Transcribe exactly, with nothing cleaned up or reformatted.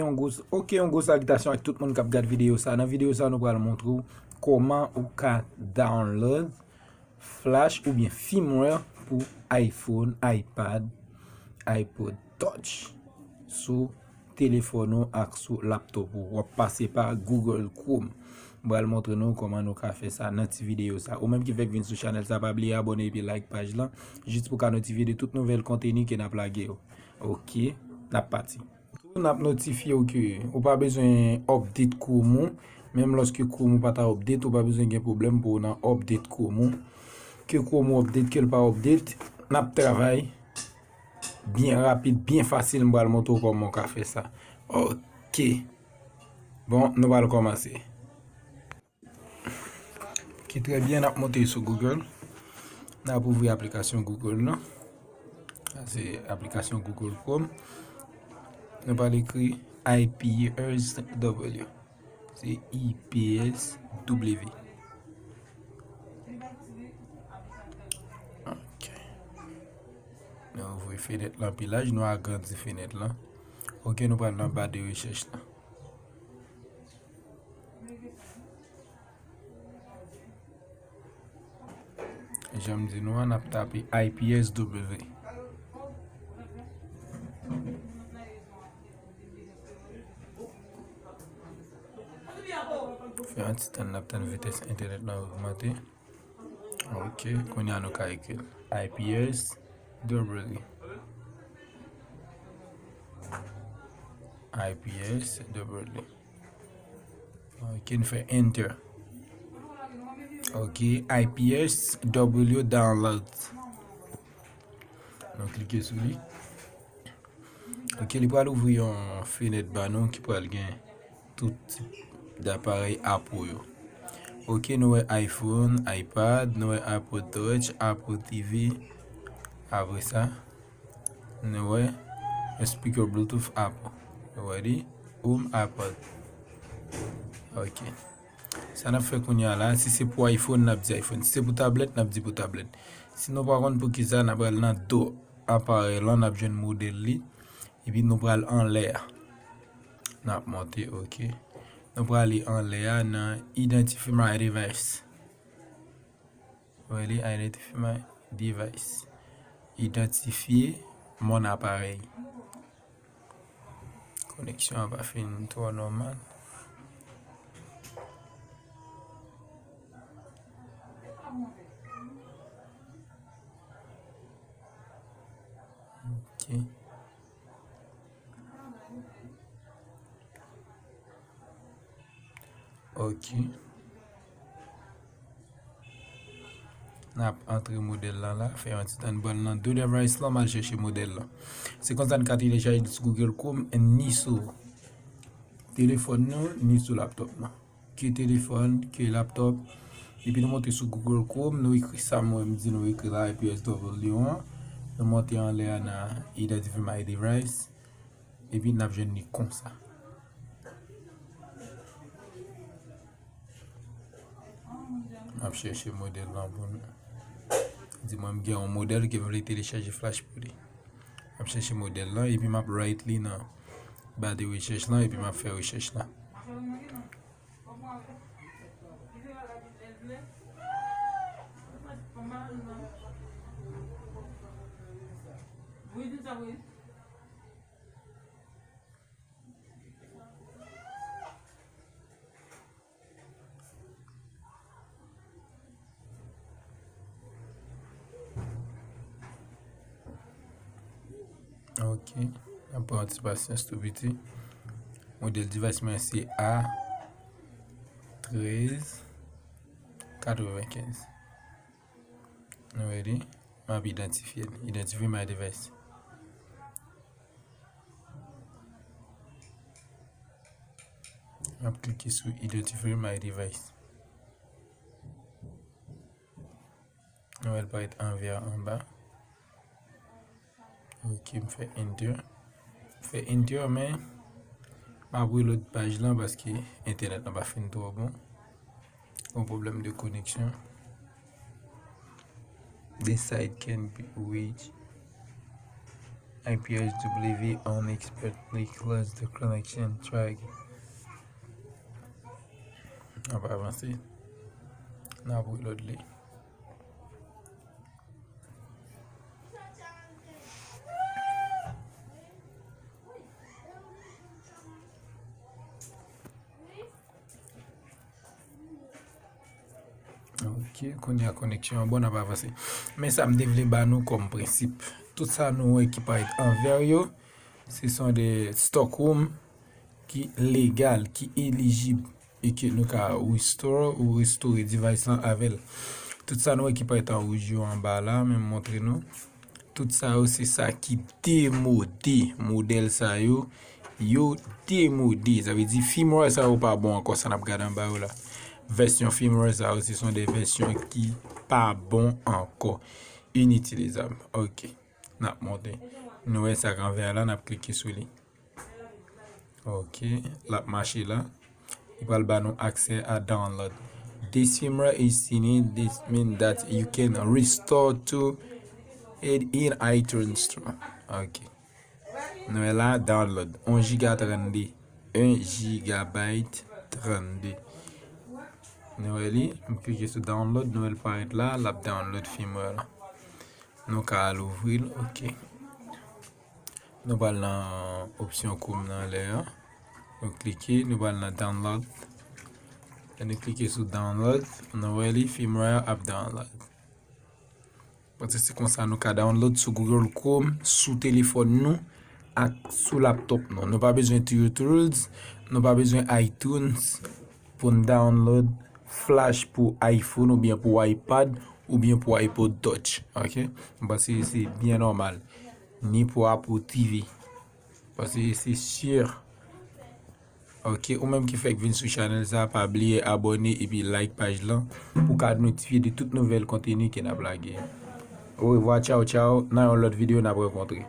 Yon gwo, ok, yon gwo salitasyon ak tout moun k ap gad videyo sa. Nan videyo sa, nou pral montre w kòman ou ka download flash oubyen firmware pou iPhone, iPad, iPod Touch sou telefòn ou ak sou laptop ou. W ap pase pa Google Chrome. M pral montre nou kòman nou ka fè sa nan ti videyo sa. Ou menm ki fèk vin sou chanèl sa, pa bliye abòne epi like paj lan, jis pou ka notifye de tout nouvèl konteni ke n ap lage yo. Ok, n ap pati. Tou, n ap notifye w ke ou pa bezwen update Chrome ou. Menm lòske Chrome ou pa ta update, ou pa bezwen gen pwoblèm pou w nan update Chrome ou. Ke Chrome ou update, ke l pa update, n ap travay byen rapid, byen fasil. M pral montre w kòman w ka fè sa. Ok. Bon, nou pral kòmanse. Ok, trè byen, n ap monte sou Google. N ap ouvri aplikasyon Google lan. Sa se aplikasyon Google Chrome. Nou pral ekri I P S W. Se I P S W. Ok. Nou ouvri fenèt lan pi laj, nou agrandi fenèt lan. Ok, nou pral nan ba de rechèch lan. Jan m di nou an, n ap tape I P S W. Fè yon ti tann, n ap tann vitès entènèt lan ogmante. Ok, kounye a nou ka ekri l. I P S W. I P S W. Ok, n fè enter. Ok, I P S W download. Nou klike sou li. Ok, li pral ouvri yon fenèt ba nou ki pral gen tout tip daparèy Apple yo. Ok, nou wè iPhone, iPad, nou wè Apple Touch, Apple T V. Apre sa, nou wè yon speaker Bluetooth Apple. Nou wè li, Home iPod. Ok. Sa n ap fè kounye a la, si se pou iPhone, n ap di iPhone. Si se pou tablèt, n ap di pou tablèt. Si nou pa konn pou ki sa, n ap al nan do aparèy lan, n ap jwenn modèl li. Epi nou pral anlè a. N ap monte, ok. Nou prale anlè a nan Identify My Device. Really, identify my device. Idantifye mon aparèy. Koneksyon an pa fin twò nòmal. Ok. Ok. N ap antre modèl lan la, fè yon ti tann, ban l nan do device lan, m al chèche modèl lan. Se konsa n ka telechaje li sou Google Chrome, ni sou telefòn nou, ni sou laptop nou. Ke telefòn, ke laptop. Epi nou monte sou Google Chrome, nou ekri sa mwen m di nou ekri la, epi S W an. Nou monte anlè a nan Identify My Device. Epi n ap jwenn li konsa. M ap chèche modèl lan pou nou. Di mwen m gen yon modèl ke m vle telechaje flash pou li. M ap chèche modèl lan, epi m ap write li nan ba de rechèch lan, epi m ap fè rechèch lan. Ok. N ap pran yon ti pasyans tou piti. Modèl device mwen se A trèz katrevenkenz. Nou ready? M ap idantifye l. Identify my device. M ap klike sou Identify my device. Nou wè l parèt an vè anba. Ok, m fè enter. M fè enter, men m ap reload paj lan paske entènèt lan pa fin twò bon. Yon pwoblèm de koneksyon. This site can be reached I P H W unexpectedly close the connection track. N ap avanse. N ap reload li. Ok, kounye a koneksyon an bon, n ap avanse. Men sa m te vle ba nou kòm prensip. Tout sa nou wè ki parèt an vè yo, se son de stock ROM ki legal, ki elijib, e ke nou ka restore ou restore device lan avè l. Tout sa nou wè ki parèt an wouj yo anba la, men m montre nou. Tout sa yo se sa ki demode. Modèl sa yo, yo demode. Sa vle di firmware sa yo pa bon ankò, sa n ap gade anba yo la. Vèsyon firmware sa yo, se son de vèsyon ki pa bon ankò. Initilizab. Ok. N ap monte. Nou wè sa k anvè a la, n ap klike sou li. Ok, l ap mache la. Li pral ba nou aksè a download. This firmware is seen, this mean that you can restore to it in iTunes Store. Ok. Nou wè la, download. Un giga trannde. Un gigabyte trannde. Nou wè li, m klike sou download, nou wè l parèt la, l ap download firmware la. Nou ka al ouvri l, ok. Nou pral nan opsyon Chrome nan anlè an. Nou klike, nou pral nan download. Lè nou klike sou download, nou wè li, firmware ap download. Paske se konsa nou ka download sou Google Chrome, sou telefòn nou, ak sou laptop nou. Nou pa bezwen Tools, nou pa bezwen iTunes pou n download Flash pou iPhone oubyen pou iPad oubyen pou iPod Touch. Ok? M panse se byen nòmal. Ni pou Apple T V. Paske se si. Ok, ou menm ki fèk vin sou chanèl sa, pa bliye abòne epi like paj lan pou ka notifye de tout nouvèl konteni ke n ap lage. Orevwa, tchaw, tchaw, nan yon lòt videyo n ap rankontre.